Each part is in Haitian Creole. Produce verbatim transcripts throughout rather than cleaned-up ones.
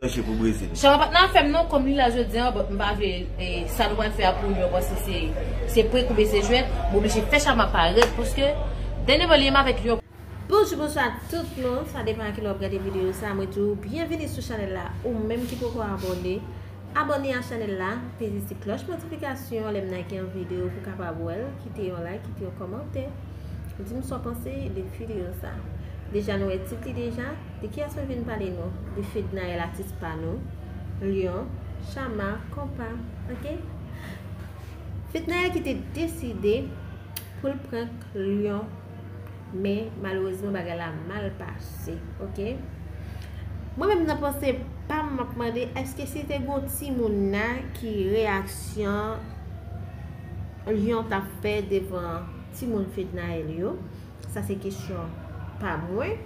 Chèche pou brize m. Chama pa t nan afè m non, kòm li la jodi an, but m pa vle eh, sa nou pral fè a pou yo, paske se se prank oubyen se jwèt, m oblije fè Chama parèt, paske dènyèman li menm avèk yon Bonjou, bonswa tout moun. Sa depann a kilè w ap gade videyo sa. Mwen di w byenvini sou chanèl la. Ou menm ki poko abòne, abòne a chanèl la, peze ti klòch notifikasyon lè m lage yon videyo pou w kapab wè l. Kite yon like, kite yon kòmantè. Di m sa w panse de videyo sa. Deja nou wè tit li deja. De kiyès mwen vin pale nou? De Fednaelle, atis pa nou. Lyon, Chama, konpa, oke? Fednaelle ki te deside pou l prank Lyon, men malerezman bagay la mal pase, oke? Mwen menm nan panse pa m, m ap mande èske si te gon timoun nan ki reyaksyon Lyon t ap fè devan timoun Fednaelle yo? Sa se kesyon pa mwen.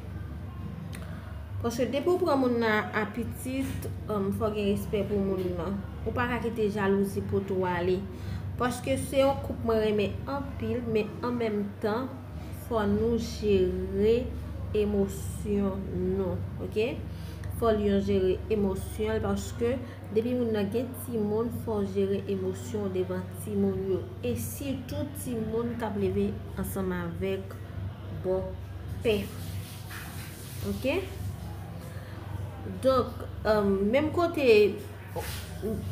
Paske depi w pran moun nan a pitit, um, fò w gen respè pou moun nan. Ou pa ka kite jalouzi pote w ale. Paske se yon koup mwen renmen anpil, men an menm tan, fò nou jere emosyon nou, oke? Fò Lyon jere emosyon l, paske depi moun nan gen timoun, fò w jere emosyon w devan timoun yo. E sitou timoun k ap leve ansanm avèk bòpè. Oke? Donk, um, menm kote,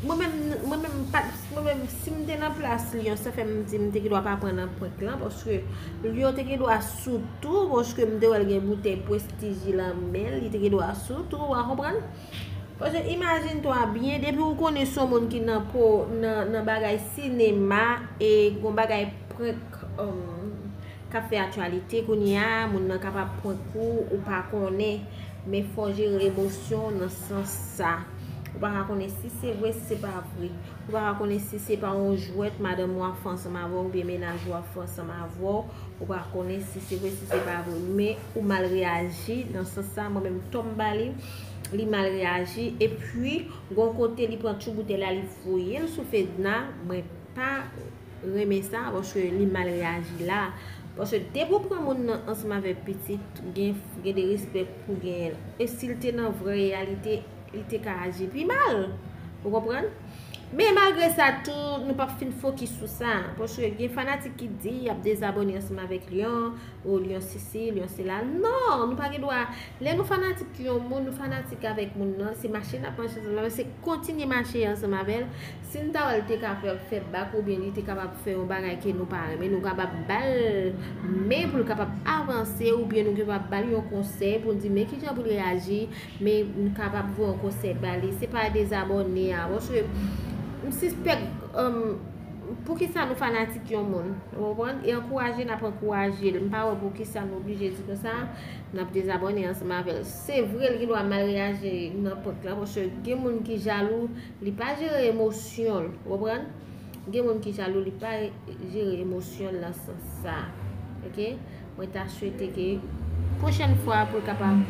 mwen menm, mwen menm, pa, mwen menm, si m te nan plas Lyon, sa fè m di m te gen dwa pa pran nan prank lan, paske Lyon te gen dwa sou tou, paske m te wè l gen boutèy Prestige lan men l, li te gen dwa sou tou, w a konprann? Paske imajine twa byen, depi w konnen se yon moun ki nan po, nan, nan bagay sinema, e gon bagay prank, um, k ap fè aktyalite kounye a, moun nan kapab prank ou, ou pa konnen. Men fò w jere emosyon w nan sans sa. Ou pa ka konnen si se vre, si se pa vre. Ou pa ka konnen si se pa yon jwèt madanm ou ap fè ansanm avè w oubyen mennaj ou ap fè ansanm avè w. Ou pa konnen si se vre, si se pa vre. Men ou mal reyaji nan sans sa. Mwen menm, tò m ba li, li mal reyaji. Epi, gon kote li pran tchou boutèy la, li voye l sou Fedna. Mwen pa renmen sa, paske li mal reyaji la. Paske depi w pran moun nan ansanm avèk pitit, gen, gen de respè pou genyen. E si l te nan vrè reyalite, li te ka aji pi mal. Ou konprann? Men malgre sa tou, nou p ap fin fokis sou sa. Paske gen fanatik ki di y ap dezabòne ansanm avèk Lyon, o Lyon sesi, Lyon sela. Non, nou pa gen dwa. Lè nou fanatik yon moun, nou fanatik avèk moun nan, se mache n ap mache ansanm avè l, se kontinye mache ansanm avè l. Si n ta wè l te ka fè, fè bak oubyen li te kapab fè yon bagay ke nou pa renmen, nou kapab ba l men pou l kapab avanse oubyen nou kapab ba l yon konsèy pou n di men kijan pou l reyaji, men nou kapab voye yon konsèy ba li. Se pa dezabòne a, paske m sispèk, um, poukisa nou fanatik yon moun, ou konprann? E ankouraje n ap ankouraje l. M pa wè poukisa nou oblije di konsa n ap dezabòne ansanm avè l. Se vre, l gen dwa mal reyaji nan prank lan, paske gen moun ki jalou, li pa jere emosyon l, ou konprann? Gen moun ki jalou, li pa jere emosyon l nan sans sa. Oke? Mwen ta swete ke pwochèn fwa pou l kapab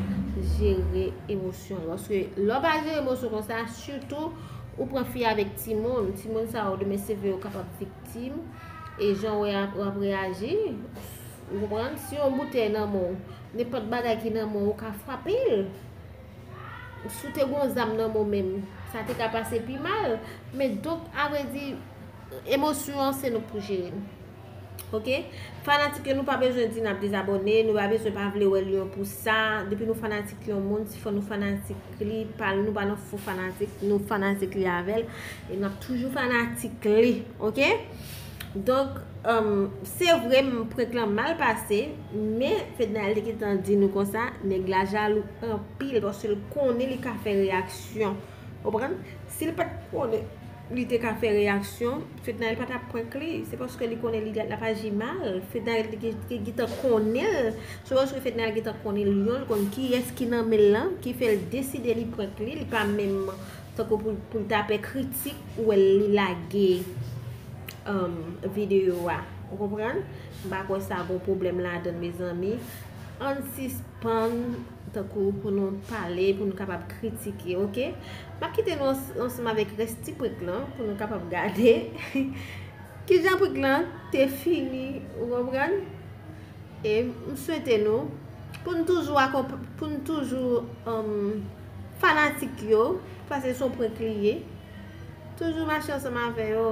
jere emosyon l. Paske lè w pa jere emosyon konsa, sitou ou pran fi avèk timoun, timoun sa yo demen se vre yo kapab viktim. E jan w wè ap, w ap reyaji, ou konprann? Si yon boutèy nan men w, nenpòt bagay ki nan men w, ou ka frape l. Si w te gon zam nan men w menm, sa te ka pase pi mal. Men donk, avrèdi, emosyon an se nou k pou jere l. Oke? Fanatik yo, nou pa bezwen di n ap dezabòne, nou pa bezwen pa vle wè Lyon pou sa. Depi nou fanatik yon moun, si fò nou fanatik li, pa, nou pa nan fo fanatik, nou fanatik li avè l. E n ap toujou fanatik li, oke? Donk, um, se vre, m, prank lan mal pase, men Fednaelle te gentan di nou konsa, nèg la jalou anpil, paske l konnen li ka fè reyaksyon. Ou konprann? Si l pa t konnen li te ka fè reyaksyon, Fednaelle pa t ap prank li. Se paske li konnen li, l ap aji mal. Fednaelle te, te gentan konnen l. Se paske Fednaelle gentan konnen Lyon, l konn kiyès ki nan men l lan, ki fè l deside li prank li. Li pa menm tankou pou, pou l ta pè kritik, ou wè li lage, um, videyo a. Ou konprann? M pa kwè sa gon pwoblèm ladan l, mezanmi. Ann sispann tankou pou nou pale, pou nou kapab kritike, oke? M ap kite nou ans-, ansanm avèk rès ti prank lan pou nou kapab gade kijan prank lan te fini, ou konprann? E m swete nou pou n toujou akonp-, pou n toujou, um, Fanatik yo, paske se yon prank li ye. Toujou mache ansanm avè yo.